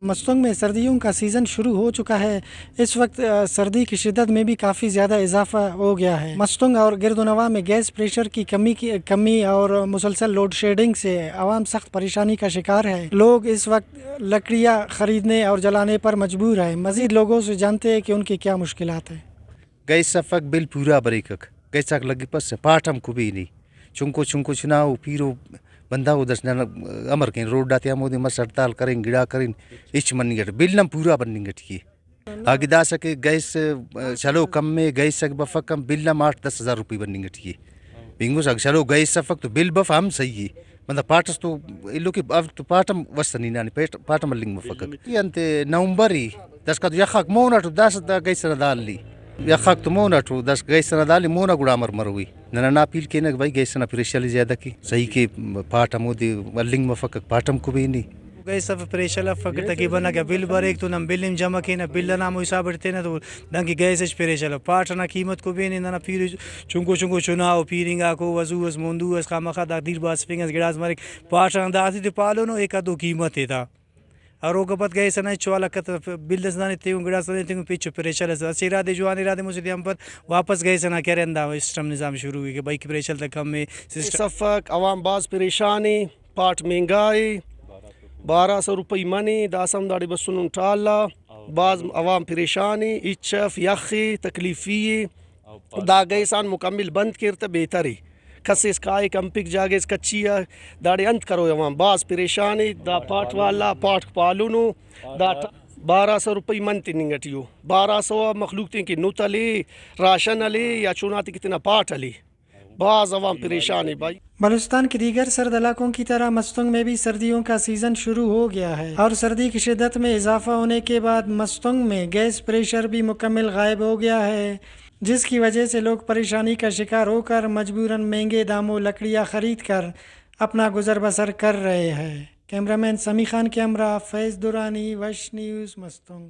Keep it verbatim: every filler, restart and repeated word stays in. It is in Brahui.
مستونگ میں سردیوں کا سیزن شروع ہو چکا ہے۔ اس وقت، آ، سردی کی شدت میں بھی کافی زیادہ اضافہ ہو گیا ہے۔ مستونگ اور گرد و نواح میں گیس پریشر کی کمی کی، کمی اور مسلسل لوڈ شیڈنگ سے عوام سخت پریشانی کا شکار ہے۔ لوگ اس وقت لکڑیاں خریدنے اور جلانے پر مجبور ہیں۔ مزید لوگوں سے جانتے ہیں کہ ان کے کیا مشکلات ہیں۔ گیس افک، بل پورا بریکک، گیس آک لگپسہ، پاٹ ہم کبینی۔ چنکو چنکو چنا او پیرو بندغ او دس نن امر کین، روڈ آتے ہمودے مس، ہڑتال کرین، گڑا کرین، ہچ مننگ اٹ، بل ہم پورا بننگ اٹی ءِ۔ اگہ داسہ کہ گیس، آ، چلو کم ءِ، گیس اگہ بفک ہم، بل ہم آٹھ دس ہزار روپی بننگ اٹی ءِ۔ بنگس اگہ چلو گیس افک تو بل بف ہم صحیح ءِ۔ بندغ پاٹ اس تو ایلو کہ اوفک تو پاٹ ہم وس نی نانے پیٹ، پاٹ ہم ہلنگ مفکک۔ ای انت نومبر ای، داسکا تو یخاک مون اٹ داسہ دا گیس ئنا دا ہلی۔ یخاک تو مون اٹ داسہ گیس ئنا دا ہلی، مون آ گڑا امر مروئی۔ ننا نا اپیل کینہ کہ بھائی گیس ئنا پریشر ءِ زیادہ کے، صحیح کہ پاٹ ہمودے ہلنگ مفکک، پاٹ ہم کبینی۔ گیس اف پریشر افک تقریباً اگہ بل بریک تو نن بل ہم جمع کینہ، بل ئنا ہمو حساب اٹ تینہ تو دنکہ گیس اچ پریشر اف۔ پاٹ ئنا قیمت کبینے، ننا پیرو چنکو چنکو چنا او، پیرنگاکو، وضو اس، موندو اس، خامخا دا دیر باسفنگ اس، گڑاس مریک۔ پاٹ ئنا دا اسہ تے پالونو، ایکا دو قیمت ءِ تا۔ اور اوکا پد گیس ئنا ہچو حال اکت، بل اس دانے تیون، گڑاس دانے تیون، پچو پریشر اس۔ اسہ ارادے جوان ارادے مسہ تے آن پد واپس گیس ئنا کرے ہندا سسٹم نظام شروع ءِ کہ بھائی پریشر تا کم ءِ سسٹم۔ سفک عوام بھاز پریشان ءِ، پاٹ مہنگا ءِ، بارہ سو روپئی من ءِ، داسہ ہم داڑے بسنن ٹالہ، بھاز عوام پریشان ءِ، ہچ اف، یخ ءِ، تکلیفی ءِ۔ دا گیس آن مکمل بند کیر تہ بہتر ءِ۔ کس اس کائک، ہنپک جاگہ اس کچی ءِ، داڑے انت کروئے عوام؟ بھاز پریشان ءِ۔ دا پاٹ والا پاٹک پالونو، دا ٹ-، بارہ سو روپئی من تننگ اٹی ءُ۔ بارہ سو آ مخلوق تین کہ نت ہلے، راشن ہلے یا چناتے کہ تینا پاٹ ہلے۔ بھاز عوام پریشان ءِ بھائی۔ بلوچستان کے دیگر سرد علاقوں کی طرح مستونگ میں بھی سردیوں کا سیزن شروع ہو گیا ہے اور سردی کی شدت میں اضافہ ہونے کے بعد مستونگ میں گیس پریشر بھی مکمل غائب ہو گیا ہے، جس کی وجہ سے لوگ پریشانی کا شکار ہو کر مجبوراً مہنگے داموں لکڑیاں خرید کر اپنا گزر بسر کر رہے ہیں۔ کیمرہ مین سمیع خان کے ہمراہ فیض درانی، وش نیوز، مستونگ۔